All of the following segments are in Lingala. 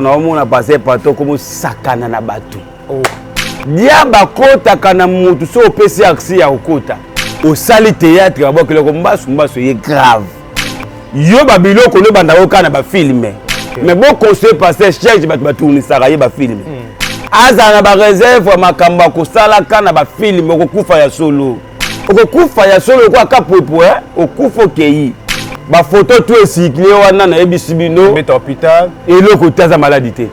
Naomona pasteur Pato komosakana na bato. Oh. Diable akotaka na mutu so opesi aksi ya kokota. Osali théâtre babwakela ko mbasu mbasu ye grave. Yo ba biloko no banda oka na ba film. Okay. Mais bon conseiller pasteur cherche bato batournisaka ye ba film. Azala na ba réserve ya makambo akosalaka na ba film okokufa ya solo. Okokufa ya solo lokola kapwepwe eh? Okufa okei. Ba photo tout esikile wana nayebisi bino. Beta hôpital. Eloko te aza maladi te.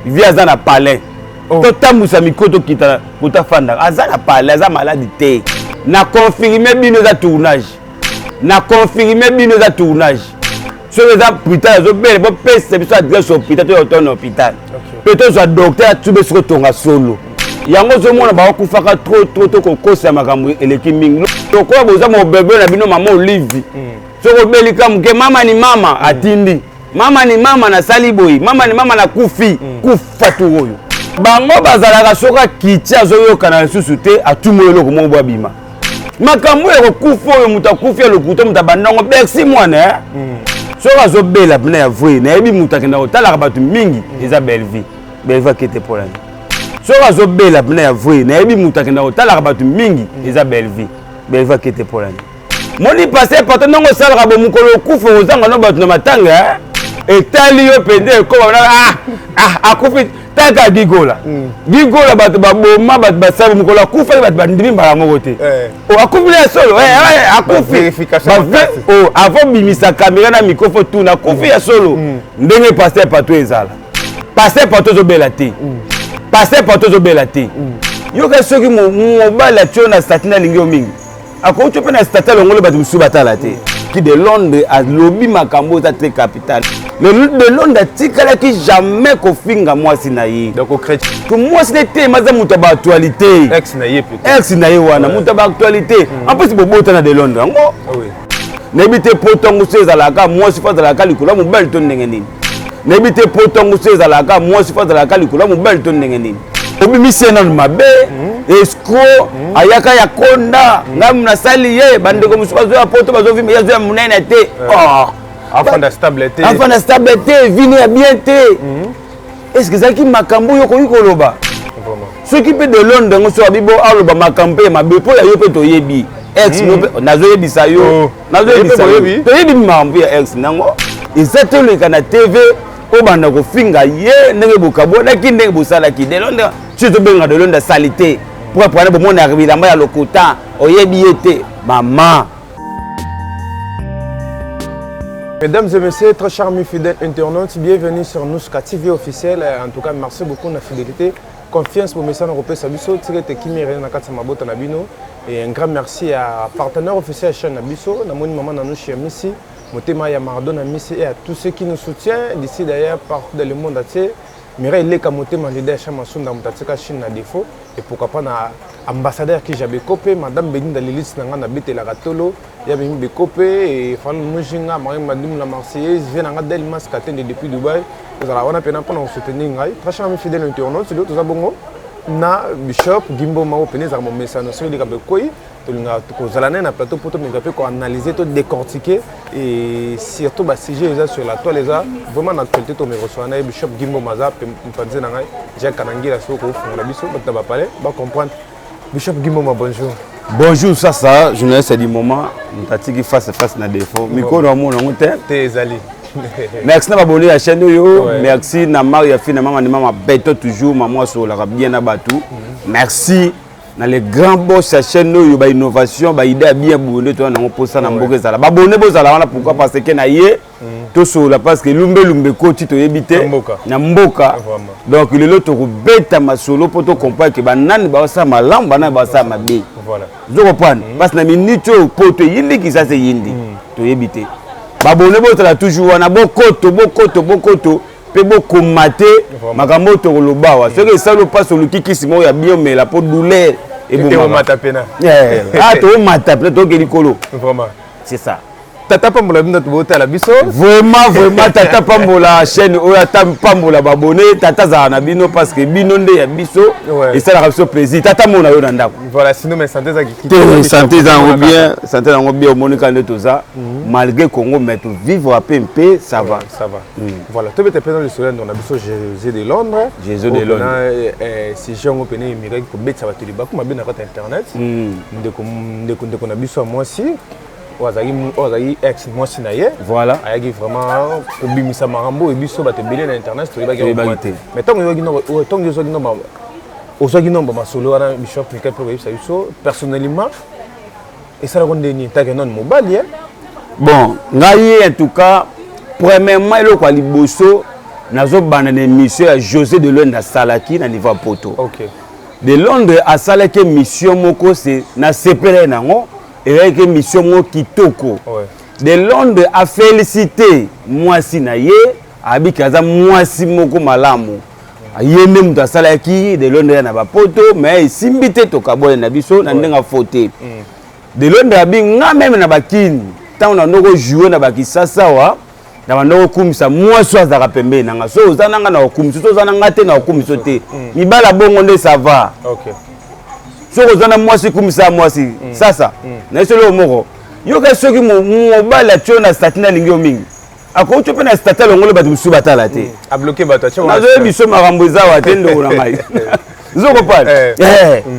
Vie aza na palais. Oh. Totambusa micro tokita kota fandaka. Aza na palais, aza maladi te. Na confirmer bino eza tournage. Na confirmer bino eza tournage. Soki eza hôpital azobela bopesa biso adresse hôpital toya kotona hôpital. Mpe tozwa docteur atube soki otonga solo. Yango ozomona bakufaka trop trop to kokosa makambo eleki mingi. Lokola boza mobebe na bino mama Olive. Soki obeli ka moke mama ni mama atindi. Mama ni mama nasali boye, mama ni mama nakufi, kufa tu oyo. Bango bazalaka soki akiti azoyokana lisusu te atumoli eloko moko bo abima. Makambo ya kokufa oyo moto akufi ya lokuta moto abandango Bercy mwana eh? Soki azobela mpena ya vrai nayebi moto akenda kotalaka bato mingi eza Bellevue. Bellevue akete mpo na nini? Soki azobela mpena ya vrai nayebi moto akenda kotalaka bato mingi eza Bellevue. Bellevue akete mpo na nini? Moni pasteur Pato ndenge osalaka bo mokolo okufa ozanga no bato na matanga eh? Etali yo mpenza ekoma ah, ah, akufi taka gigola gigola bato baboma bato basali mokolo akufaki bato bandimi mbala moko te Eh. Oh, akufi ya solo eh, eh, akufi Ba-vérification makasi. Oh, avant bimisa kamera na micro fo tuna akufi ya solo ndenge pasteur Pato ezala pasteur Pato ozobela te pasteur Pato ozobela te yoka soki mobali atio na statut nalingi yo mingi akoki mpe na statut alongoli bato mosusu batala te ki de Londres alobi makambo eza très capital. Le de Londres atikalaki jamais kofinga mwasi na ye. Donc chrétien. To mwasi ne te maza moto ya ba actualité. Ex na ye peut-être. Ex na ye wana moto ya ba actualité. En plus bobota na de Londres yango. Ah oui. Nayebi te po ntango so ezalaka mwasi fo azalaka likolo ya mobali to ndenge nini. Nayebi te po ntango so ezalaka mwasi fo azalaka likolo ya mobali to ndenge nini. Obimisi ye nanu mabe, escroc, ayaka ya konda, ngai nasali ye, bandeko mosusu bazoya poto bazovimba, ye azoya monene te. Oh. Afanda stable te. Afanda stable te, vino ya bien te. Est-ce que ezalaki makambo oyo okoki koloba? Soki mpe de Londres yango soki abibo aloba makambo mpe ya mabe mpo ya yo mpe toyebi. Ex no mpe nazoyebisa yo, nazoyebisa yo. Toyebi makambo ya ex nango. Eza te oleka na TV obanda kofinga ye ndenge bokabwanaki ndenge bosalaki. De Londres, si tobenga de Londres salité. Pourquoi prendre bomona bilamba ya lokuta, oyebi ye te. Mama. Mesdames et messieurs, très chers amis fidèles internautes, bienvenue sur Nouska TV officiel. En tout cas, merci beaucoup de la fidélité, confiance pour Messana Ropé Sabiso, Tirete Kimi René Nakatsa Mabota Nabino. Et un grand merci à partenaire officiel chaîne Nabiso, Namoni Maman Nanouchi Missy, Motema ya Maradona Missy et à tous ceux qui nous soutiennent d'ici d'ailleurs partout dans le monde entier. Mireille Leka Motema leader Chama Sunda Mutatika Chine na défaut et pourquoi pas na ambassadeur qui j'avais copé Madame Beninda Lilith nanga na betela katolo ya Bimi Bekope et Fallon Mujinga Marie Madim la Marseillaise vient nanga Delmas Katende depuis Dubaï tozala wana pena mpona kosoutenir ngai très cher ami fidèle internaute lelo toza bongo na Bishop Gimboma oyo pene ezalaka momesano soki likambo ekwei tolingaka kozala naye na plateau mpo tomeka mpe koanalyse to décortiquer et surtout basujet eza sur la toile eza vraiment na actualité tomeka kosola na ye Bishop Gimboma aza mopanzi na ngai Jacques Kanangila soki kofungola biso bato na bapalais bacomprendre. Bishop Gimboma, bonjour. Bonjour, sasa journaliste du moment motatiki face à face na défaut mikolo amona yango te te ezali. Merci na babone ya chaîne oyo. Merci na mari ya fille na mama ni mama beto toujours mama asololaka bien na bato. Merci na le grand boss ya chaîne oyo ba innovation ba idée ya bien boye nde toza nango mposa na mboka ezala babone bozala wana. Pourquoi? Parce que na ye tosolola parce que lumbe lumbe ekoti toyebi te na mboka. Donc lelo tokobeta masolo mpo tocomprendre ke banani baosala malamu banani baosala mabe. Ozo comprendre? Parce que na minute oyo poto eyindi kisasa eyindi toyebi te. Babone bozala toujours wana bokoto bokoto bokoto mpe bokoma te makambo oyo tokoloba awa. Soki esali mpasi oluki kisi moko ya bien omela mpo douleur ebomata pena. Ah, toomata pena toke likolo. Vraiment. C'est ça. Tata pambola bino tobotala biso. Vraiment, vraiment, tata pambola chaîne oyo, ata pambola babone, tata azala na bino parce que bino nde ya biso. Esalaka biso plaisir. Tata mona yo na ndako. Voilà, sinon mais santé ezaki te, santé eza yango bien, santé yango bien, omoni kaka nde toza malgré Congo, mais tovivre ape mpe ça va. Ça va. Voilà, tobeta mpenza lisolo ya ndeko na biso José de Londres. José de Londres. Sujet yango pene emekaki kobetisa bato libaku mabe na kati ya internet. Ndeko na biso ya mwasi oyo azalaki ex mwasi na ye. Ayaki vraiment kobimisa makambo oyo biso bato ebele na internet toyebaki te. Mais ntango ozwaki nomba masolo wana, bishop Mikael, mpe koyebisa biso personnellement esalako ndeni ntake nani mobali? Bon, ngai en tout cas, premièrement, eloko ya liboso, nazobanda na émission ya José de Londres asalaki na niveau ya poto. De Londres asalaki émission moko, se nasepela ye nango, ezalaki émission moko kitoko. De Londres afélicité mwasi na ye, abiki aza mwasi moko malamu. Ye nde moto asalaki de Londres ya na bapoto, mais esimbi te, tokaboya na biso na ndenge afo te. De Londres abi nga même na bakini, ntango na ndoko joue na bakisasa wa na banda kokumisa mwasi oyo azalaka pembeni na nga. So oza na nga na kokumisa, so oza na nga te na kokumisa te. Mibala bongo nde ça va. Soki oza na mwasi, kumisa mwasi. Sasa na ye eloko moko, yoka, soki mobali atio na statut, nalingi yo mingi, akoki tio mpe na statut, alongoli bato mosusu batala te. Abloqué bato. Nazoyebi biso makambo eza wa te, ndeko na ngai, ozokopana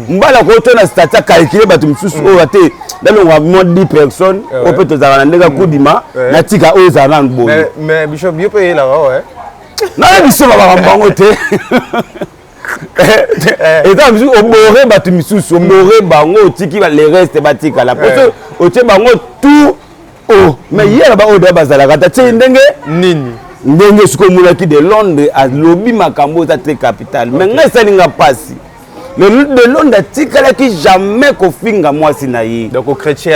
mobali akoki to na statut, acalcule bato mosusu oyo te, nalongwa mwa 10 personnes oyo mpe tozalaka na ndenge akudima, natika oyo ezala nanu boye. Mais bishop, yo mpe oyelaka? Nayebi biso makambo yango te. Eza misusu obore bato misusu, obore bango, otiki le reste batikala po otie bango tout o. Mais ye na baoyo deya bazalaka ta tie ndenge nini? Ndenge soki omonaki de Londres alobi makambo eza très capital, mais ngai esalinga mpasi. De Londres atikalaki jamais kofinga mwasi na ye.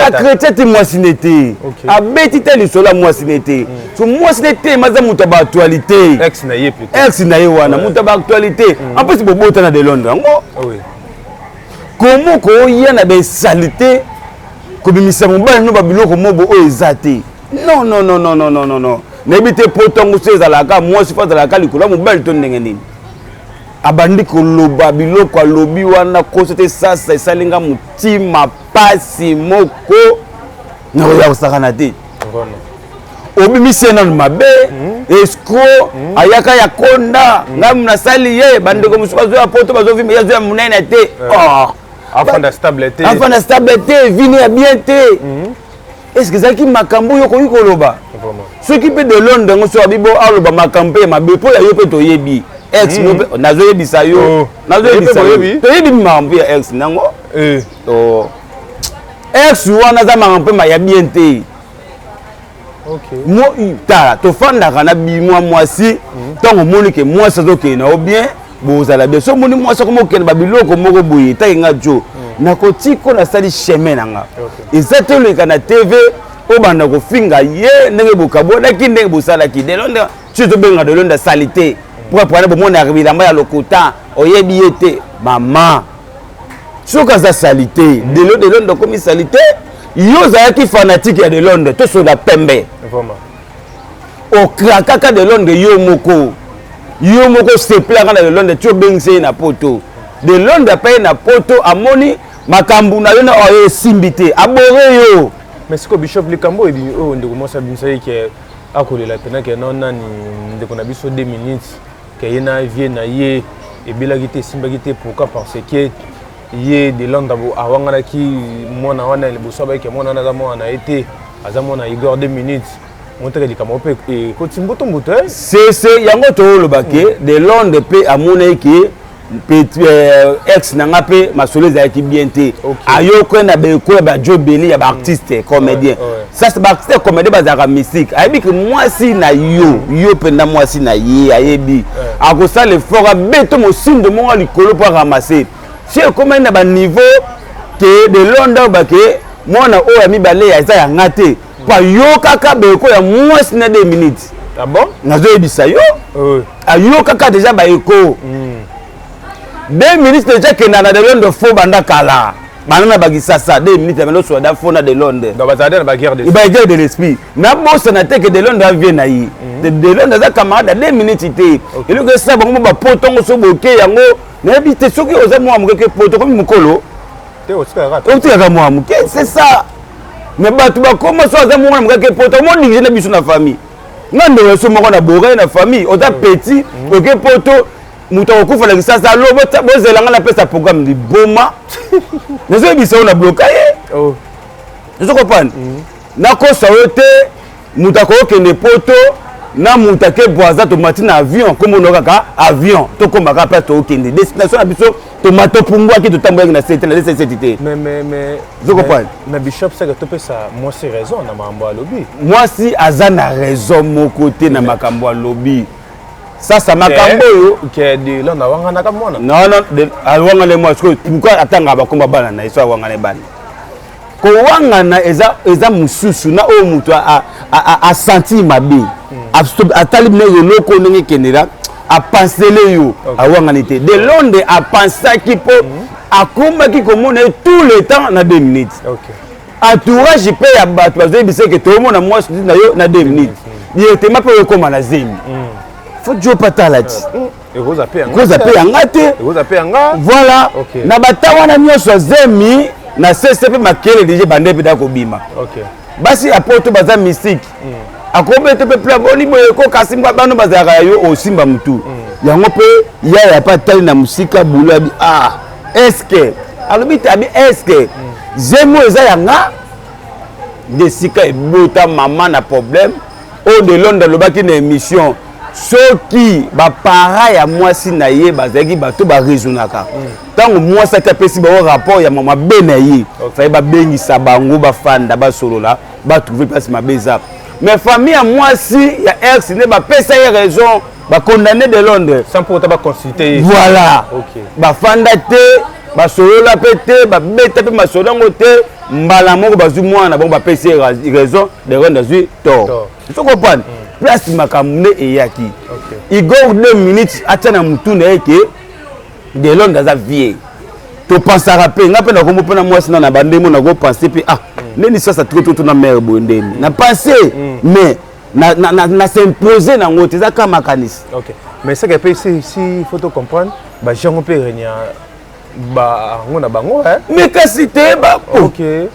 Achrétien te, mwasi ne te, abeti te lisolo ya mwasi ne te. So mwasi ne te, maza moto ya baactualité. Ex na ye wana, moto ya baactualité. En plus bobotana de Londres yango, komo koya na baesalité kobimisa mobali no babiloko mobo oyo eza te? Non, non, non, non, non, non, non, nayebi te. Po ntongo so ezalaka mwasi fo azalaka likolo ya mobali to ndenge nini? Abandi koloba biloko alobi wana koso te. Sasa esalinga motima pasi moko nakoya kosakana te. Obimisi ye nanu mabe, escroc, ayaka ya konda. Ngai nasali ye, bandeko mosusu bazoya poto, bazovimba, ye azoya monene te. Afanda stable te. Afanda stable te, vini ya bien te. Est ce que ezalaki makambo oyo okoki koloba? Soki mpe de Londres yango so abi bo aloba makambo mpe ya mabe mpo ya yo mpe toyebi ex no mpe, nazoyebisa yo, nazoyebisa yo, toyebi makambo ya ex nango. Ex wana aza makambo mpe ya bien te. Tala, tofandaka na bimwa mwasi. Ntango omoni ke mwasi azokende na yo bien, bozala bien. So omoni mwasi akoma okende babiloko moko boye, etaki nga jo nakotika, nasali chemin na nga. Eza te oleka na TV, obanda kofinga ye ndenge bokabwanaki, ndenge bosalaki. Delo nde ti ozobenga delo nde asali te propre wana, bomonaka bilamba ya lokuta, oyebi ye te. Mama, soki aza sali te, delo de Londres okomi sali te. Yo ozalaki fanatique ya de Londres, tosola pembe, okrakaka de Londres yo moko, yo moko oseplaka na de Londres ti obengisa ye na poto. De Londres apai ye na poto, amoni makambo na yo na oyo esimbi te, abore yo. Mais siko bishop, likambo oyo ndeko mwasi abimisaki ke akolela mpena ke no nani, ndeko na biso 2 minutes, ke ye na vie na ye ebelaki te, esimbaki te. Pourquoi? Parce que ye de Londres awanganaki mwana wana ya liboso, abayaki mwana wana aza mwana na ye te, aza mwana Igor 2 minutes. Moteke likambo mpe ekoti mbutu mbutu. Sese yango tooloba ke de Londres mpe amonaki ke ex na nga mpe masolo ezalaki bien te. Ayoki na beko ya bajo ebele ya baartiste comédien. Sasa baartiste comédien bazalaka mystique. Ayebi ke mwasi na yo, yo mpenza mwasi na ye, ayebi akosala effort, abeto mosindo moko likolo mpo aramase. Si ekomani na baniveau ke de Londres bake mwana oyo ya mibale eza ya nga te, mpo ayokaka beko ya mwasi na 2 minutes. Ah bon? Nazoyebisa yo, ayokaka déjà baeko 2 minutes déjà kenda na de Londres fo banda kala. Bana na bakisasa 2 minutes ya bando soda fona de Londres. Donc bazala na baguerre de Baguerre de l'esprit. Nabosana te ke de Londres avie na ye. De Londres aza camarade ya 2 minutes te. Eloko esala bango mo bapotongo so boke yango, nayebi te. Soki oza mwa moke ke poto, komi mokolo. Te, otikaka. Otikaka mwa moke, c'est ça. Mais bato bakoma so aza mwana moke ke poto, omodirige na biso na famille. Nga ndeko so moko na borai na famille, oza petit, oke poto, moto akokufa na Kisasa alo bozela nga napesa programme liboma. Nazoyebisa yo, na bloka ye. Ozo comprendre? Nakosa yo te, moto akokende poto na moto ake Brazza, tomati na avion, komona kaka avion, tokomaka place tookende, destination na biso. Tomati, topumbwaki, totambolaki na sete na deseti te. Mais Ozo comprendre? Mais bishop, seke topesa mwasi raison na makambo alobi? Mwasi aza na raison moko te na makambo alobi. Sasa makambo oyo ke de Londres awanganaka mwana. Non, non, awangana mwana sikoyo, pourquoi atangaka bakomba bana na ye? So awangana bana, kowangana eza mosusu na oyo moto asentir mabe, atali bino eloko ndenge ekendela, apansele yo. Awangani te. De Londres apansaki mpo akomaki komona ye tout le temps na 2 minutes. Entourage mpe ya bato bazoyebisa eke toomona mwasi na yo na 2 minutes directement, mpe oyo ekóma na zemi, faut dio patala ti. Ekoza mpe yanga. Ekoza mpe yanga te. Ekoza mpe yanga. Voilà. Na bata wana nyonso ya zemi na sese mpe makele deja bande mpe da kobima. Basi ya poto baza mystique, akobeta mpe pla boni boye ko, kasi bano bazalaka ya yo osimba motu yango mpe yaya mpe atali na mosika bulu, abi ah, est-ce alobi te, abi est-ce zemi oyo eza yanga nde esika ebota mama na problème oyo. De Londres alobaki na émission, soki baparents ya mwasi na ye bazalaki bato baraisonnaka, ntango mwasi ati apesi bango rapport ya mabe na ye, faye babengisa bango, bafanda, basolola, batrouve place mabe eza. Mais famille ya mwasi ya ex nde bapesa ye raison, bacondamné de Londres. Sans pour autant baconsulte ye. Voilà. Bafanda te, basolola mpe te, babeta mpe masolo yango te. Mbala moko bazwi mwana na bango, bapesi ye raison, de Londres azwi tort. Faut comprendre place makambo nde eyaki. Igor 2 minutes atia na mutu na ye ke de Londres aza vie. Topensaka mpe, nga mpe nakombo mpe na mwasi na bandemo, nakopense mpe ah, ndeni sasa toto na mare boye, ndeni na pense, mais na s'impose nango te, eza kaka makanisi. Ok, mais seke mpe si faut to comprendre bajango mpe renia bango na bango, eh? Mais kasi te,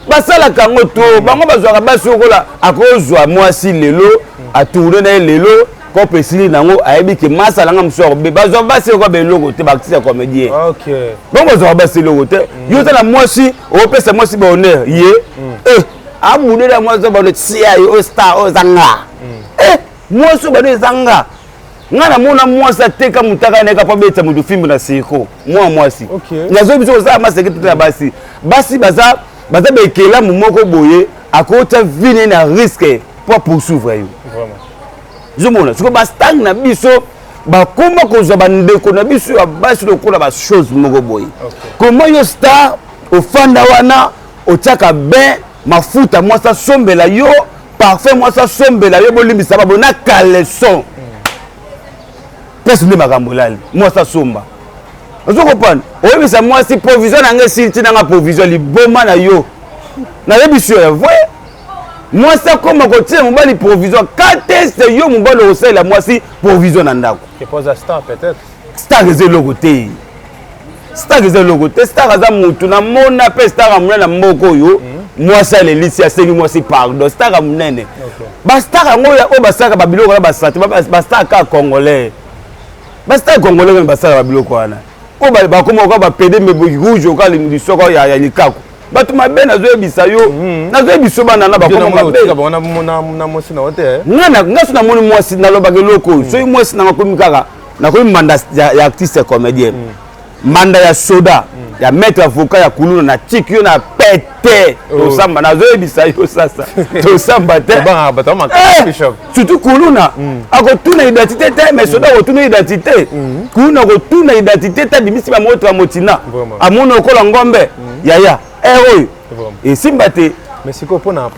basalaka yango to bango bazwaka basi okola. Akozwa mwasi lelo, atourne na ye lelo, kope esili nango, ayebi ke masala nga mosusu akobe. Bazwa basi okola beloko te, baartiste ya comédien. Bango bazwaka basi eloko te. Yo oza na mwasi, opesa mwasi bahonneur ye, eh, abudela mwasi oyo bano tia ye oyo star oyo eza nga, eh, mwasi oyo bano eza nga. Nga namona mwasi ateka motaka na ye kapa abetisa moto fimbo na sirko mwa mwasi. Nazoyi biso kozala maseke te na basi. Basi baza bekelamu moko boye, akotya vie na ye na risque po apoursuivre yo. Ozomona sikoyo bastars na biso bakoma kozwa bandeko na biso ya basi lokola bachose moko boye. Koma yo star, ofanda wana, otiaka bain mafuta, mwasi asombela yo parfum, mwasi asombela yo, bolimbisa babo, na caleçon. Place nde makambo elali, mwasi asomba, ozo comprendre? Oyebisa mwasi provision na ngai esili, ntinanga provision liboma na yo. Nayebisi yo ya vrai, mwasi akoma kotia mobali provision katese. Yo mobali okosalela mwasi provision na ndako? Star peut-être. Star eza eloko te, star eza eloko te. Star aza mutu, namona mpe star ya monene na mboka oyo, mwasi alelisi, asengi mwasi pardon. Star ya monene, bastar yango oyo basalaka babiloko wana, basate bastar kaka congolais, bastar congolais kaka basalaka babiloko wana oyo bakoma oka bapede rouge oka lisoko ya likaku. Bato mabe, nazoyebisa yo, nazoyebisa yo, bana na bakoma mabe. Na mwasi na yo te. Nga so namoni mwasi, nalobaka eloko oyo, soki mwasi nanga komi kaka nakomi manda ya artiste ya comédien, manda ya soda, ya maître avocat ya kuluna, na tiki yo na pete, tosamba. Nazoyebisa yo sasa, tosamba te. Surtout kuluna akotuna identité te, mais soda akotuna identité. Kuluna akotuna identité te, abimisi bamoto ya motina, amoni okola ngombe yaya ere oyo esimba te. Mais sikoyo mpona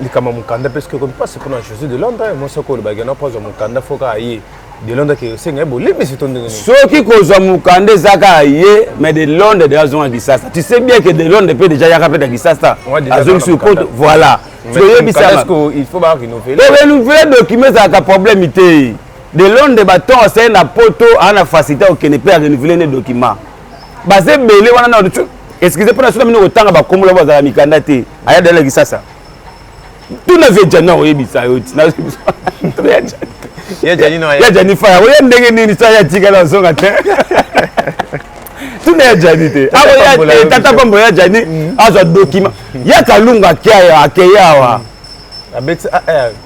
likambo ya mokanda mpe soki ekomi mpasi mpona Jésus de Londres, mwasi oko olobaki na mpo azwa mokanda, foka aye. De Londres ke osenga ye bolimbisi to ndenge nini? Soki kozwa mokanda eza kaka ye, mais de Londres deja azonga Kisasa. Tu sais bien que de Londres mpe deja yaka mpe na Kisasa, azongisi poto, voilà. Toyebisaka il faut ba renouveler. Renouveler document ezalaka problème te. De Londres baton asali na poto aa na facilité okende mpe arenouveler ne document. Baza ebele wana na excusez mpo na soki mino kotanga bakombola bazala mikanda te aya dala Kisasa. Tuna vie jana oyebisa yo ti ya jani faya oya ndenge nini sa ya tikala ozonga te tuna ya jani te akoya tata pambo ya jani azwa document ya kalunga akeya akeya awa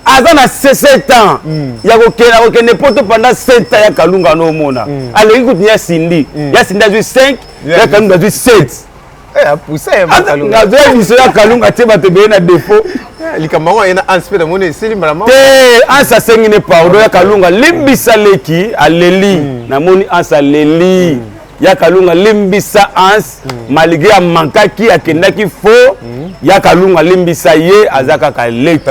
aza na 7 ans ya kokende akokende poto pendant 7 ans ya kalunga no omona aleki kutu ya sindi ya sindi azwi 5 ya kalunga azwi 7. Nazoya biso ya kalunga tie bato ebele na défaut. Likambo yango aye na Anse mpe namoni esili mbala moko. Te, Anse asengi ne pardon. Ya kalunga limbisa leki, aleli. Namoni Anse aleli. Ya kalunga limbisa Anse malgré amankaki, akendaki faux. Ya kalunga limbisa ye, aza kaka leki.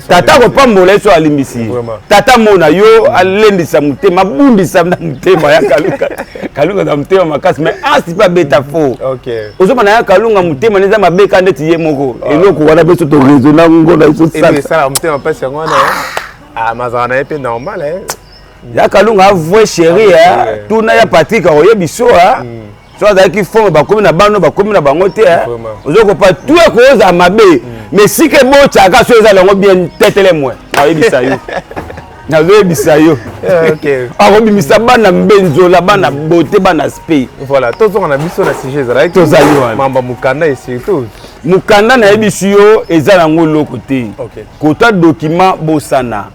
Tata kopambola ye so alimbisi ye. Tata mona yo alendisa motema, abundisa na motema ya kalunga. Kalunga aza motema makasi, mais Anse mpe abeta faux. Ozomona ya kalunga motema eza mabe ka ndeti ye moko. Eloko wana biso toraisonna ngo na biso. Esala motema mpasi yango wana mazala na ye mpe normal. Ya kalunga avoué chéri tuna ya Patrik akoyebi so so azalaki fond. Bakomi na bano, bakomi na bango te. Ozokopa tu ekozala mabe, mais sika ebotyaka so ezala yango bien tetele mwe. Nazoyebisa yo, nazoyebisa yo, akobimisa bana mbenzola, bana beauté, bana spe. Voilà, tozonga na biso na sujet ezalaki. Tozali wana. Mamba mokanda et surtout Mokanda nayebisi yo eza nango eloko te. Kota document bosana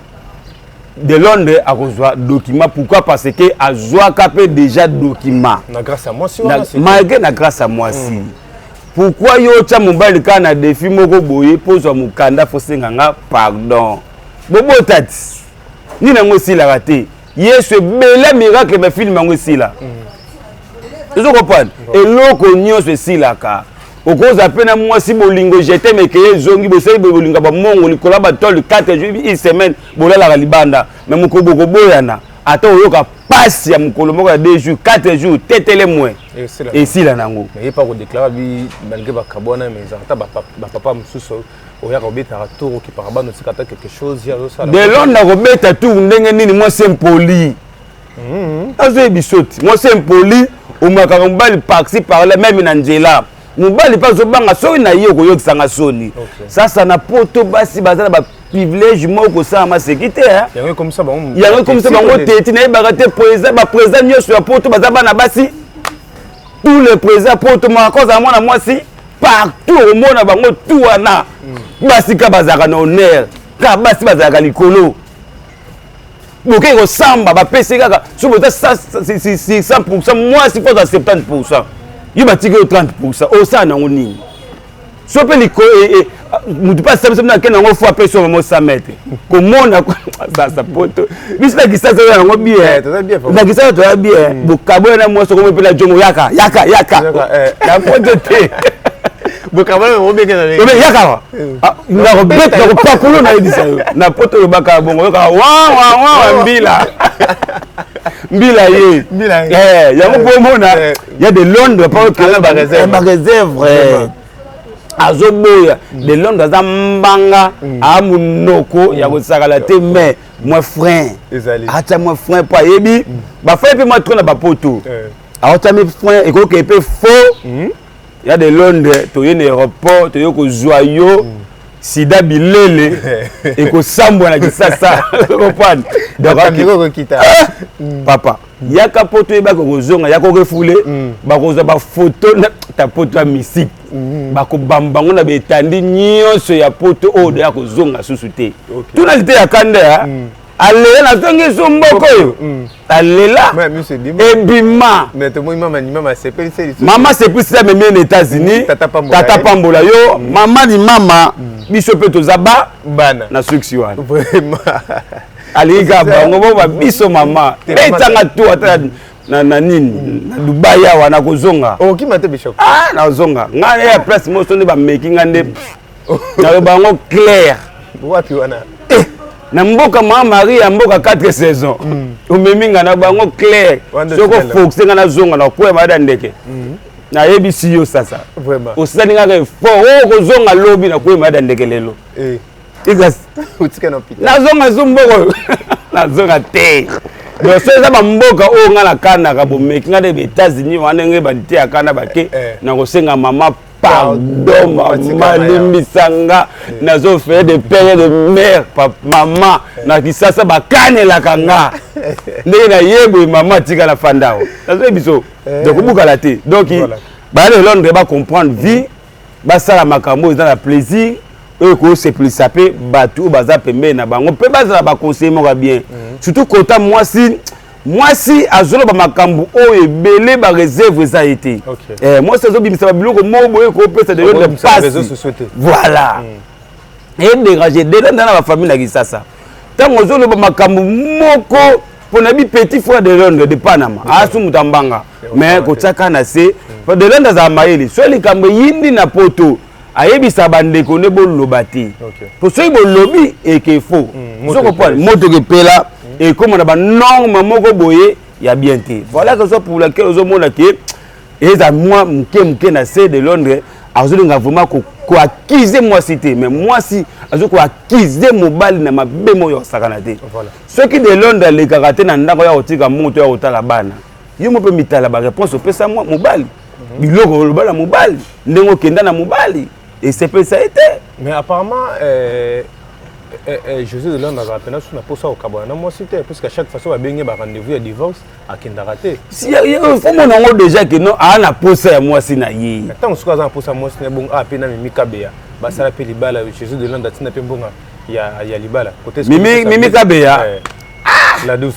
de Londres akozwa document. Pourquoi? Parce que azwaka mpe déjà document. Na grâce ya mwasi wana. Malgré na grâce ya mwasi. Pourquoi yo otya mobali kaka na défi moko boye mpo ozwa mokanda fosenga nga pardon? Bobota ti nini yango esilaka te. Yesu ebele miracle bafilme yango esila. Ozo comprendre, eloko nyonso esilaka. Okozwa mpe na mwasi bolingo jete mekeye ezongi, bosali boye bolinga bamongo likolo ya batole 4 jours, une semaine bolalaka libanda, mais mokolo bokoboyana, ata oyoka pasi ya mokolo moko ya 2 jours, 4 jours, tetele mwe esila nango. Ye pa kodéclarer bi malgré bakabwana, mais ezalaka ata bapapa mosusu oyaka kobetaka tour, okipaka bana, otika ata quelque chose ye azosala. De Londres akobeta tour ndenge nini? Mwasi impoli azoyebi so ti mwasi impoli omakaka mobali par-ci par-là, même na nzela mobali mpe azobanga soki na ye okoyokisanga soni. Sasa na poto basi baza na baprivilège moko kosala maseki te. Yango ekomisa bango. Yango ekomisa bango teti. Nayebaka te, président, baprésident nyonso ya poto baza bana basi. Tous les présidents poto maka ozala mwana mwasi, partout omona bango tu wana basika bazalaka na honneur kaka basi bazalaka likolo. Bokei kosamba, bapesi kaka soki boza 100, mwasi fo azwa 70, yo batiki yo 30. Osala nango nini? So mpe motu mpe asambisa bino, akende yango fo apesi yo mamo 100 mètre komona sasa poto. Biso na Kisasa oyo yango bien, na Kisasa toya bien. Bokaboya na mwasi, okomi mpe na jongo, yaka yaka yaka. Na poto te. Yaka nakobeta, nakopakolo, nayebisa yo. Na poto olobaka bongo, oyokaka wawawa mbila mbila ye yango mpo omona ya de Londres baréserve azoboya. De Londres aza mbanga, aa monoko ya kosakala te, mais mwa frein atia, mwa frein mpo ayebi bafrein mpe mwa trop na bapoto. Aotiami frein, ekoki mpe faux. Ya de Londres, toye na aéroport, toye kozwa yo sida bilele ekosambwa na Kisasa, comprendre? Papa yaka po toyebaka kozonga, yaka korefouler. Bakozwa bafoto ta poto ya misike, bakobamba bango na baetandi nyonso ya poto oyo doya kozonga susu te. Tuna lite ya kanda alela, nazongi so mboka oyo alela ebima. Mama sepelisi amemi ye na États-Unis. Tata pambola yo, mama ni mama. Biso mpe toza ba bana na suksi wana. Alingi kaka bango bo babiso mama betanga tu ata na nini na Dubai awa nakozonga. Okima te, bishop. Ah, nazonga ngai ya place moso nde bameki ngai nde naloba yango clair. Wapi wana? Na mboka Mama Marie ya mboka 4 saison, omemi nga na bango clair. Soki oforce nga, nazonga na kokwea maladi ya ndeke. Nayebisi yo sasa, osali ngaka effort oyo kozonga lobi, nakwea maladi ya ndeke lelo. Nazonga zu mboka, nazonga te. Donc so eza bamboka oyo nga nakanaka, bomeki nga nde baÉtats-Unis wana, ndenge bateyaka na bake, nakosenga mama pardon, mama limbisa nga, nazofere de père et de mère. Mama na Kisasa bakanelaka nga ndenge nayeboye, mama atika na fanda awa, nazoyebi biso. Donc obukala te. Donc baya de Londres, bacomprendre vie, basala makambo oyo eza na plaisir, oyo ekosepelisa mpe bato oyo baza pembeni na bango, mpe bazala baconseil moko ya bien, surtout kota mwasi. Mwasi azoloba makambo oyo ebele, baréserve eza ye te. Mwasi azobimisa babiloko moko boye kopesa de Londres pasi, voilà, edérange de Londres na bafamille na Kisasa. Ntango ozoloba makambo moko mpo na bi petit frère de Londres de Panama, asu moto ambanga, mais kotiaka na se de Londres azala mayele. So likambo eyindi na Poto, ayebisa bandeko nde boloba te, po soki bolobi eke fo soko moto epela, ekóma na banorme moko boye ya bien te. Voilà raison pour laquelle ozomona ke eza mwa moke moke na se. De Londres azolinga vraiment koaccuser mwasi te, mais mwasi azo koaccuser mobali na mabe moko ya kosakana te. Soki de Londres alekaka te na ndako ya kotika moto ya kotala bana, yo mo mpe mitala baréponse opesa mwa mobali, biloko oloba na mobali, ndenge okenda na mobali, esepelisa ye te. Mais apparemment José de Londres azala mpena so na mposa kokabwana na mwasi te, puisque à chaque fois so babenge barendez-vous ya divorce, akendaka te. Faut mona yango déjà ke non, aa na posa ya mwasi na ye. Ntango soki aza na posa ya mwasi na ye, bongo mpe na Mimi Kabeya basala mpe libala, José de Londres atinda mpe mbonga ya libala. Mimi Kabeya? La douce.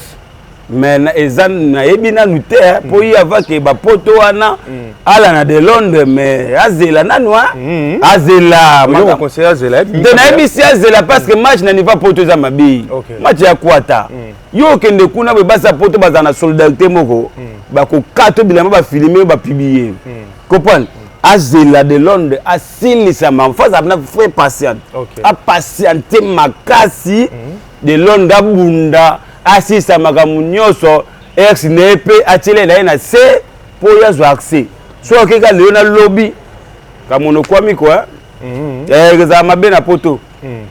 Mais eza nayebi nanu te, mpo ye avake bapoto wana ala na de Londres, mais azela nanu, azela. Te, nayebisi azela, parce que match na niveau poto eza mabe, match ya kwata. Yo okende kuna boye, basi ya poto bazala na solidarité moko, bakokata bilamba, bafilme, bapublier, comprendre. Azela de Londres asilisama, faut azala na vrai patiente, apatiente makasi. De Londres abunda, asilisa makambo nyonso, ex na ye mpe atielela ye na se mpo oyo azwa accès. So akeka lelo na lobi, kamono kwami kwa ezala mabe na poto,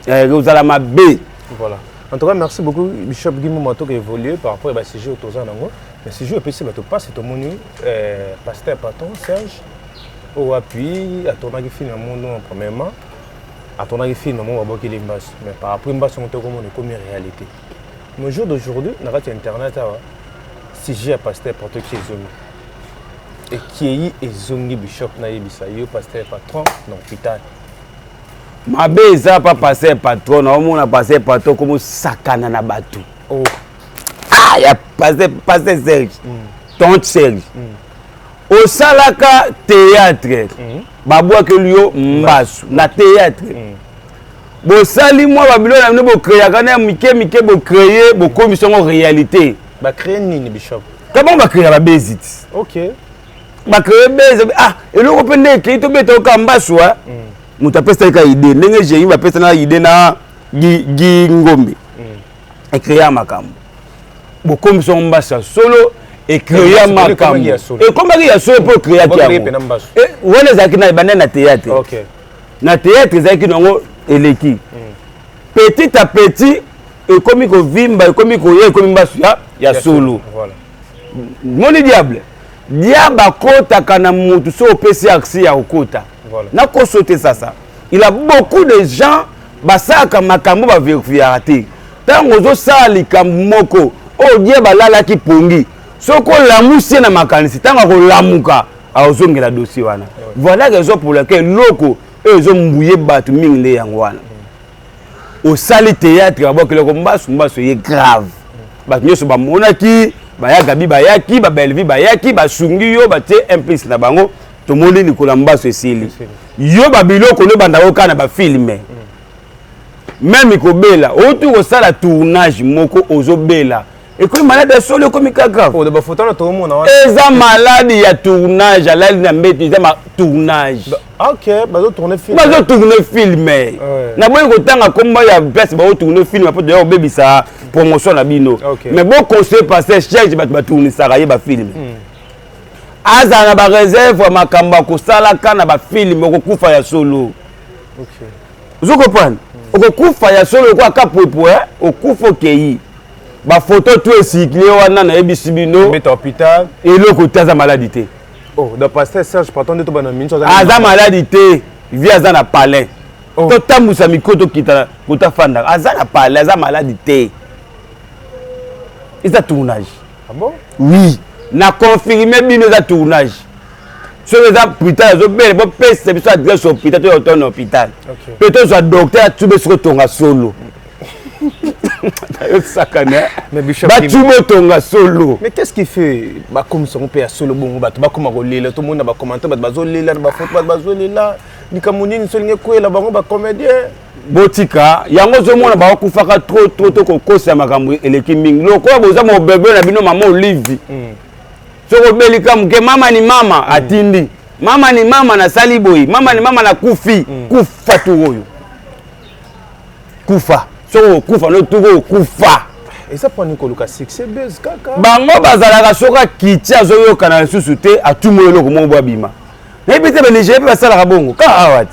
ezala mabe. Voilà, en tout cas merci beaucoup, Bishop Guy Moma. Toka évoluer par rapport à basujet oyo toza nango, mais sujet opesi bato mpasi, tomoni pasteur patron Serge oyo apui atournaki film ya mondo. Premièrement atournaki film moko babwakeli mbasu, mais par après mbasu yango tokomona ekomi réalité. Mais jour d'aujourd'hui, na kati ya internet awa, sujet ya pasteur patron ki ezongi, ekei, ezongi. Bishop, nayebisa yo, pasteur patron na hôpital. Mabe eza pa pasteur patron. Naomona pasteur patron komosakana na bato. Oh. Ah, ya pasteur Serge, tonte Serge, osalaka théâtre, babwakeli yo mbasu na théâtre, bosali mwa babiloko na bino, bocréaka na ya mike mike, bocréer, bokomisa yango réalité. Bacréer nini, Bishop? Ka bango bacréa babezi ti. Bacréer beze, ah, eloko mpe nde ekei, tobeta oka mbasu. Moto apesaki ka idée ndenge Jérémi bapesa na idée na Gi Ngombe, ecréa makambo, bokomisa yango mbasu ya solo, ecréa makambo, ekomaki ya solo mpo ecréaki yango wana. Ezalaki na ebanda na théâtre, na théâtre ezalaki nango, eleki petit à petit, ekomi kovimba, ekomi koya, ekomi mbasu ya solo. Moni diable, diable akotaka na mutu so opesi accès ya kokota. Nakoso te, sasa il a beaucoup de gens basalaka makambo, bavérifiaka te. Ntango ozosala likambo moko oyo diable alalaki pongi, soki olamusi ye na makanisi, ntango akolamuka akozongela dossier wana. Voilà raison pour laquelle eloko oyo ezombuye bato mingi nde yango wana. Osali théâtre, babwakelako mbasu, mbasu eye grave, bato nyonso bamonaki, bayaka bi bayaki, babelvi bayaki, basungi yo, batie implice na bango. Tomoni likolo ya mbasu esili yo, babiloko nde ebandaka kaka na bafilme. Même kobela, outi kosala tournage moko, ozobela, ekomi maladi ya solo, ekomi ka grave. Eza maladi ya tournage, alali na mbeto, eza ma tournage. Ah, ok, bazotourne film. Bazotourne film. Naboyi kotanga nkombo ya place bazotourne film mpo toya kobebisa promotion na bino. Mais boconseille pasteur Serge, bato batournisaka ye bafilm, azala na baréserve ya makambo ya kosalaka na bafilm. Okokufa ya solo. Ozo comprendre? Okokufa ya solo lokola kapwepwe. Okufa, okei, bafoto to esikile wana, nayebisi bino. Beta hôpital. Eloko te, aza maladi te. Oh, donc pasteur Serge Patron nde tobana minso. Aza maladi te, vie aza na palin. Oh. Totambusa mikro, tokita kota fandaka, aza na palin, aza maladi te, eza tournage. Ah bon? Oui, na confirme bino, eza tournage. Soki eza hôpital azobele, bopesa biso adresse hôpital, toya otona hôpital mpe tozwa docteur atube soki otonga solo. Nayosakana, batuba otonga solo. Mais qu'est-ce qui fait bakomisa yango mpe ya solo bongo? Bato bakoma kolela, tomona bacommentaire, bato bazolela na bafoto, bato bazolela likambo nini? Solingi ekwela bango bacomédien. Botika yango, ozomona bakufaka trop trop to kokosa makambo eleki mingi. Lokola boza mobebe na bino, mama Olive, soki obelika moke, mama ni mama atindi, mama ni mama nasali boye, mama ni mama nakufi. Kufa tu oyo, kufa. Soki okokufa no tuko okufa. Eza mponi koluka succès, buzz kaka. Bango bazalaka, soki akiti azoyokana lisusu te, atumi eloko moko bo abima. Nayebi te, banigéria mpe basalaka bongo kaka awa te.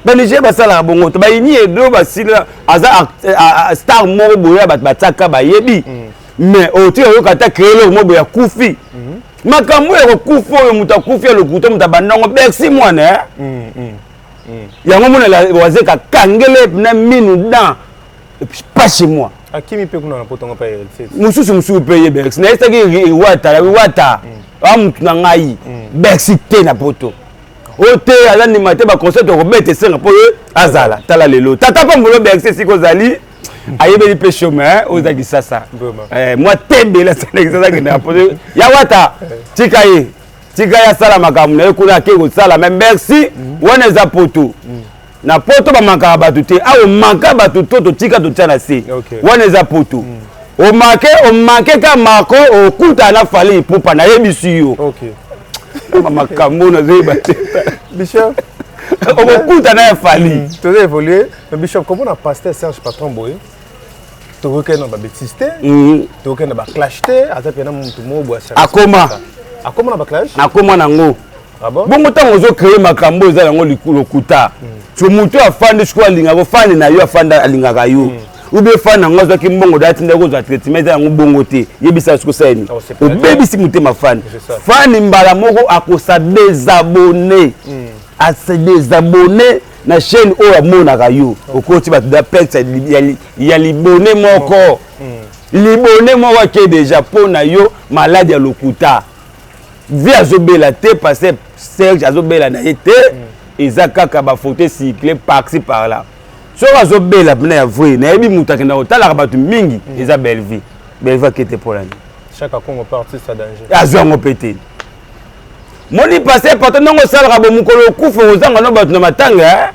Banigéria basalaka bongo te. Bayini edo basila, aza star moko boye ya bato batiaka bayebi, mais otika oyoka ata créé eloko moko boye, akufi. Makambo oyo kokufa oyo, moto akufi ya lokuta, moto abandango Bercy mwana yango mona wazeka kangele na minu dan pas chez moi. Akimi mpe kuna na potongo mpe. Mosusu mosusu mpe ye Bercy nayesaki wata wata a mutu na ngai Bercy te na poto oyo te, aza ndima te. Baconcert okobeta esenga mpo ye azala. Tala lelo tata pambolo Bercy esika ozali, ayebeli mpe chemin oyo eza Kisasa, mwa tebele asala Kisasa, akendaka poto ya wata. Tika ye, tika ye asala makambo na ye kuna, ake kosala. Mais merci, wana eza poto. Na poto bamankaka bato te, awa omanka bato to totika totia na se. Wana eza poto. Omake omake ka marko, okutana na Fally Ipupa, nayebisi yo makambo nazoyeba te. Bishop. Okokutana ya Fally. Toza évolué, mais bishop, komona pasteur Serge Patron boye, tokokende na babêtise te, tokokende na baclash te, aza mpena motu moko boye. Akoma. Akoma na baclash. Akoma nango. Bongo ntango ozocreye makambo eza yango lokuta, so motu afandi sikoyo alingaka fani na yo, afandi alingaka yo, ou bien fani yango azwaki mbongo da atindaki kozwa traitement, eza yango bongo te. Yebisa siko osala nini? Obebisi motema fani. Fani mbala moko akosa désabonner, ase désabonner na chaîne oyo amonaka yo. Okoti bato da perte ya libone moko, libone moko ake déjà mpo na yo maladi ya lokuta. Vie azobela te, parce Serge azobela na ye te, eza kaka bafoto cycle par-ci par-là. Soki azobela mpena ya vrai, nayebi moto akenda kotalaka bato mingi, eza Bellevie. Bellevie akete mpo nani? Chaque Congo pe artiste à danger. Azwi yango mpe te. Moni passe pato, ndenge osalaka bo, mokolo okufa ozanga no bato na matanga.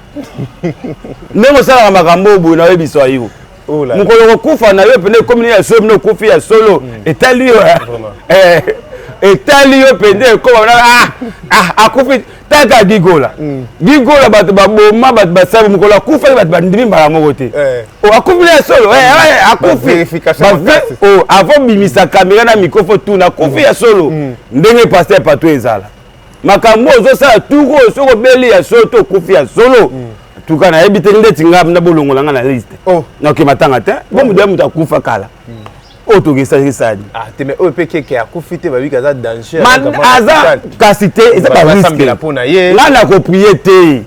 Ndenge osalaka makambo oyo boye, nayebisa yo, mokolo kokufa na yo pene ekomi ya solo, pene okufi ya solo, etali yo, etali yo mpenza, ekoma akufi. Taka Gigola, Gigola, bato baboma bato, basali, mokolo akufaki bato bandimi mbala moko te akufi ya solo, akufi. Avant bimisa caméra na micro, faut tuna akufi ya solo. Ndenge pasteur Pato ezala makambo ozosala tuku oyo, soki obeli ya solo to okufi ya solo, tuka nayebi te. Ndeti nga na bolongola nga na liste, naoke matanga te. Bo moto ya moto akufa kala oyo tokesakisani. Te, mais oyo mpe keke akufi te, babiki aza danger. Aza kasi te, eza barisque. Nga na koprier te,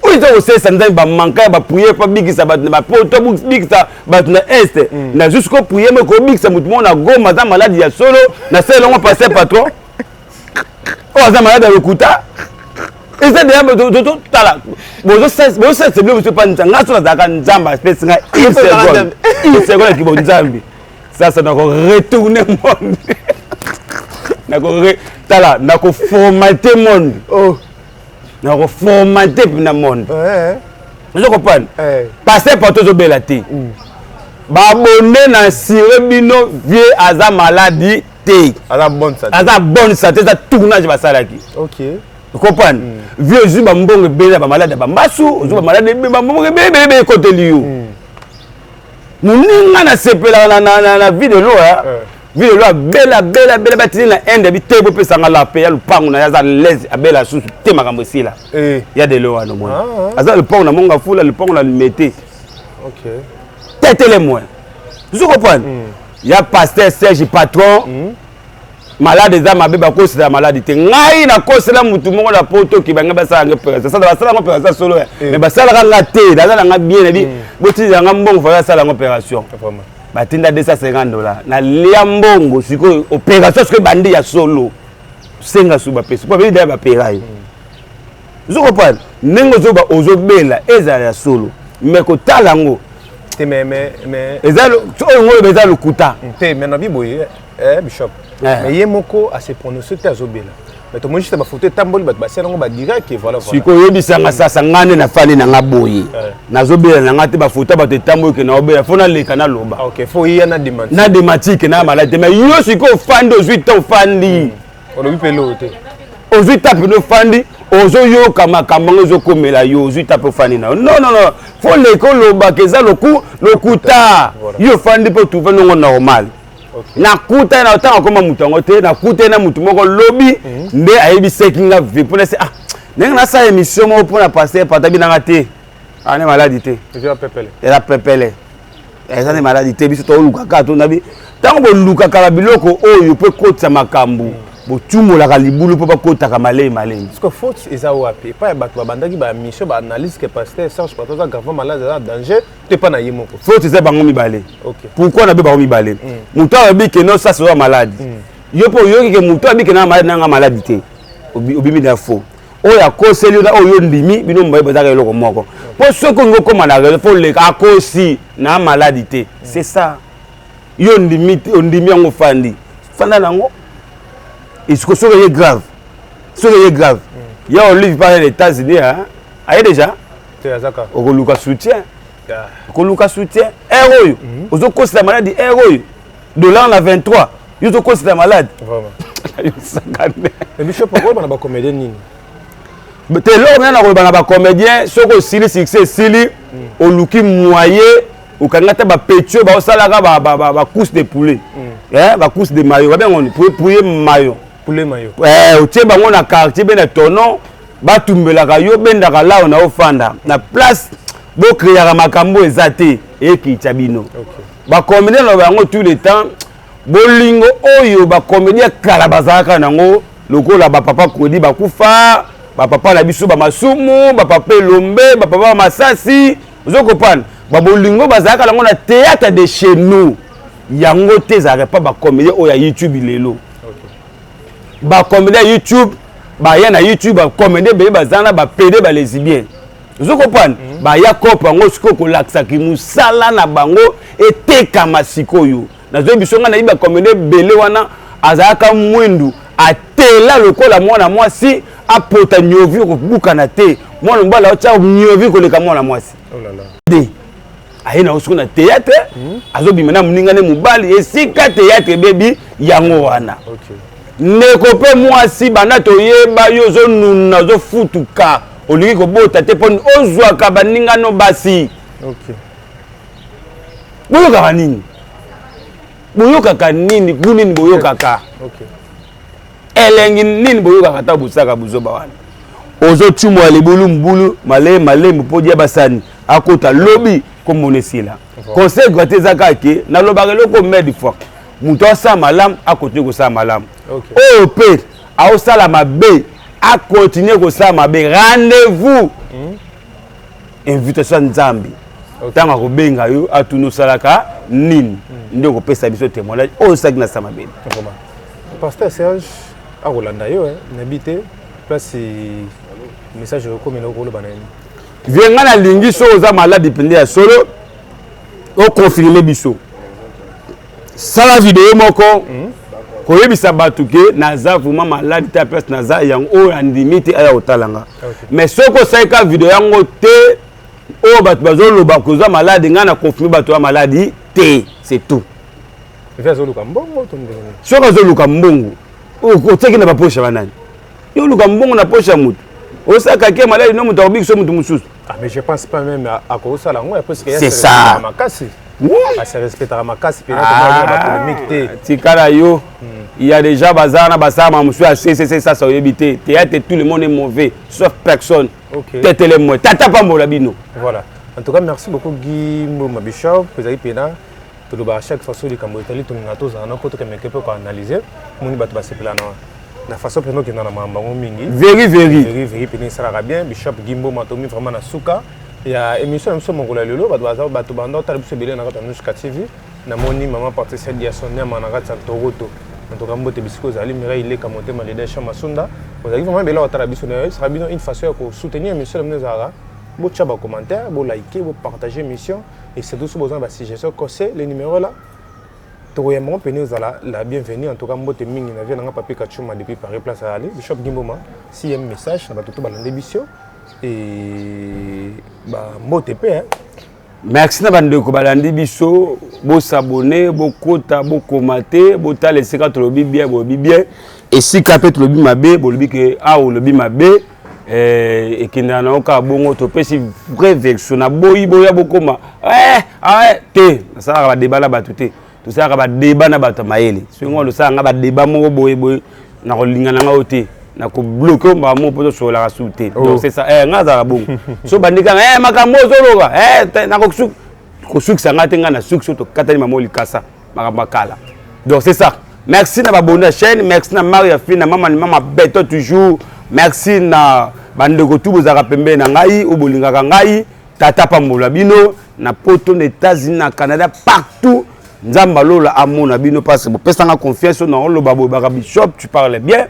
oyo eza kosalisa Nzambe bamanka ya baprière mpo abikisa bato na bapoto, abikisa bato na Est. Na jusqu'au prière moko kobikisa motu moko na Goma aza maladi ya solo, nasala elongo pasteur Patron oyo aza maladi ya lokuta. Eza deya tala, bozosalisa bilo biso epa Nzambe. Nga so nazalaka Nzambe apesi nga une seconde, une seconde ya kibo Nzambe, sasa nako retourner monde, nako tala, nakoformate monde, nakoformate mpena monde. Ozo comprendre? Pasteur Pato ozobela te, babonde na sire bino, vie aza maladi te. Aza bonne santé. Aza bonne santé, eza tournage basalaki. Comprendre? Vie ozwi bambongo ebele ya bamalade ya bambasu, ozwi bamalade bambongo ebele ebele ebele ekoteli yo. Moninga nasepelaka na vie de loi, vie de loi abela abela abela, batindi na Inde abi te, bopesanga la pe ya lupango na ye, aza lese, abela susu te, makambo esila. Ya de loi wana omoni aza lupango na monga fula, lupango na limete tetele moin, ozo comprendre? Ya pasteur Serge Patron, malade eza mabe, bakosela maladi te. Ngai nakosela mutu moko na poto ki bangai basala nga opération, sasa basala nga opération solo, mais basalaka nga te, naza na nga bien, nabi botindela nga mbongo, faya asala nga opération. Batinda 250 $, nalia mbongo. Sikoyo opération sikoyo ebandi ya solo, senga su bapesi po abeli daya bapera yo. Ozo comprendre ndenge ozoba ozobela, ezala ya solo, mais kotala yango te, mais eza oyo ngoloba eza lokuta. Te, mais nabi boye, bishop, mais ye moko ase prononce te, azobela, mais tomoni juste bafoto etamboli, bato basala yango badirect et voilà. Sikoyo oyebisanga sasa, nga nde nafandi na nga boye, nazobela na nga te, bafoto bato etamboli ke naobela, fo naleka naloba. Ok, fo iya na démenti. Na démenti ke na maladi te, mais yo sikoyo ofandi, ozwi te, ofandi. Olobi mpe eloko te. Ozwi ta mpe ofandi, ozoyoka makambo yango ezokomela yo, ozwi ta mpe ofandi na yo. Non, non, non, fo leka olobaka eza lokuta. Yo ofandi mpe otrouve nongo normal. Nakuta na ntango akoma moto yango te, nakuta na motu moko lobi nde ayebisaki nga ve mpona se, ah, ndenge nasala émission moko mpona pasteur patabi nanga te, ane maladi te. Eza pepele, eza nde maladi te. Biso tolukaka to nabi ntango bolukaka babiloko oyo mpo ekotisa makambo, botumolaka libulu mpo bakotaka malei malei. Parce que faute eza wapi? Epai ya bato babandaki bamission, baanalyse ke pasteur Serge Patron aza gravement malade, aza danger, to epai na ye moko? Faute eza bango mibale. Pourquoi nabe bango mibale? Moto alobi ke non, sasa oza malade, yo mpo oyoki ke moto abi ke na malade, nanga maladi te, obimi na faux. Oyo akoseli yo na oyo ndimi, bino mibale bazalaka eloko moko, mpo soki olingi okóma na raison, fo oleka akosi na maladi te, c'est ça. Yo ondimi te, ondimi yango, ofandi, fanda nango. Esiko soki eye grave, soki eye grave, ya Olive par les États-Unis aye déjà, okoluka soutien, okoluka soutien. Heure oyo ozokosela maladi, heure oyo dollar na 23, yo ozokosela maladi. Yosakane. Bishop, okoloba na bacomédien nini? Te, eloko mina na koloba na bacomédien, soki osili succès esili, oluki moyen okangi ata bapetits oyo baosalaka bacuisse de poulet, bacuisse de mayo, babenga ngo poulet mayo. Poulet mayo. Otie bango na quartier be na tonon, batumbelaka yo, bendaka lao na ofanda na place, bocréaka makambo eza te, ekitya bino. Bacomédien, loba yango tout le temps, bolingo oyo bacomédien kala bazalaka nango, lokola bapapa Kodi bakufa, bapapa na biso bamasumu, bapapa Elombe, bapapa bamasasi, ozokopana babolingo bazalaka nango na théâtre de chez nous, yango te ezalaka pa bacomédien oyo ya YouTube lelo. Bacomédien ya YouTube baya na YouTube, bacomédien ebele baza na bapédé, balesbien, ozo comprendre? Baya kope yango sikoyo kolakisaki mosala na bango etekama. Sikoyo nazoyebi biso, ngai nayebi bacomédien ebele wana azalaka mwindu, atela lokola mwana mwasi, apota niovi okobukana te, mwana mobali aotya niovi koleka mwana mwasi de aye na sikoyo na théâtre, azobima na moninga ne mobali. Esika théâtre ebebi yango wana. Ndeko mpe mwasi, banda toyeba yo, ozonuna, ozofutuka, olingi kobota te mpo ozwaka baningano basi. Boyokaka nini? Boyokaka nini? Gu nini boyokaka? Elengi nini boyokaka ntango bosaka buzoba wana? Ozotumwa libulu mbulu malembe malembe mpo dia basani akota lobi komona esila. Conseil gratuit eza kaka ke nalobaka eloko mede fois, moto asala malamu akontinue kosala malamu, oyo mpe aosala mabe akontinue kosala mabe. Rendez-vous, invitation ya Nzambe, ntango akobenga yo, atuni osalaka nini, nde okopesa biso témoignage oyo osalaki na sa mabe. Pasteur Serge akolanda yo, nayebi te place message okomela, okoloba na ye. Vie, ngai nalingi soki oza maladi mpenza ya solo, oconfirme biso, sala video moko koyebisa bato ke naza vraiment maladi te, place naza yango oyo, andimi te aya kotala nga. Mais soki osali ka video yango te, oyo bato bazoloba koza maladi, ngai na confirme bato ya maladi te, c'est tout. Azoluka mbongo to ndenge? Soki azoluka mbongo, otiaki na bapoche ya banani? Yo oluka mbongo na poche ya motu. Osala calcul maladi no moto akobikisa moto mosusu. Ah, mais je pense pas même akosala yango, parce que c'est ça. Makasi. Ase respectaka makasi mpenza, ah, bapolémique te. Tikala yo. Il y a déjà baza na basala mosusu ya ccc, sasa oyebi te. Théâtre, tout le monde est mauvais sauf personne. Tetele moi, tata pambola bino. Voilà, en tout cas merci beaucoup Guy Mboma Bishop. Ezali mpena tolobaka chaque fois so likambo etali, tolinga tozala na mpo tokemeke mpe koanalyse. Moni bato basepela na façon mpena okenda na makambo yango mingi. Veri veri. Veri veri mpena esalaka bien. Bishop Guy Mboma, tomi vraiment na suka ya émission na biso mokolo ya lelo. Bato baza, bato banda otala biso ebele na kati ya Nuska TV. Namoni mama Patricia Diason Nyama na kati ya Toronto. En tout cas mbote bisika ozali. Mireille Leka Motema, leader Chama Sunda, ozalaki vraiment ebele otala biso. Na esaka bino une façon ya kosoutenir émission na bino ezalaka botya bacommentaire, bolike, bopartage émission et surtout so boza na basuggestion, conseil, le numéro là tokoyamba ngo pene, ozala la bienvenue. En tout cas mbote mingi na vie nanga Papi Kachuma depuis Paris, place azali. Bishop Gimboma, si message na bato to balande biso e bambote mpe. Merci na bandeko balandi biso. Bosabone, bokota, bokoma te, botala esika tolobi bien, bolobi bien, esika mpe tolobi mabe, bolobi ke awa olobi mabe. Ekendaka nango kaka bongo. Topesi vraie version na boyi boya bokoma te. Nasalaka badébat na bato te, tosalaka badébat na bato ya mayele. Soki ngo tosalaka nga badébat moko boye boye, na kolinga na ngai te, na kobloquer mbala moko mpo tosololaka su te. Donc c'est ça, nga azalaka bongo. So bandikanga makambo ozoloba, nakosukisa ngai te, ngai na suki so tokatani mamo likasa makambo ya kala. Donc c'est ça. Merci na babonde ya chaîne, merci na Maria Fi, na mama ni mama Beto toujours, merci na bandeko tu bozalaka pembeni na ngai oyo bolingaka ngai. Tata pambola bino na Poto, na États-Unis, na Canada, partout. Nzambe alola amona bino parce bopesanga confiance oyo na oloba boye baka bishop, tu parles bien.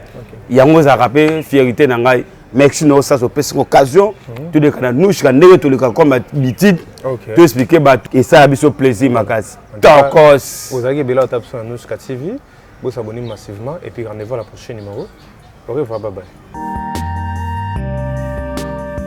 Yango ezalaka mpe fierté na ngai. Merci na osasa opesanga occasion toleka na Nushka ndenge toleka comme habitude, toexpliquer bato, esala biso plaisir makasi. Tokos. Ozalaki ebele ata biso na Nushka TV. Bosabonner massivement et puis rendez-vous à la prochaine numéro. Au revoir, bye bye.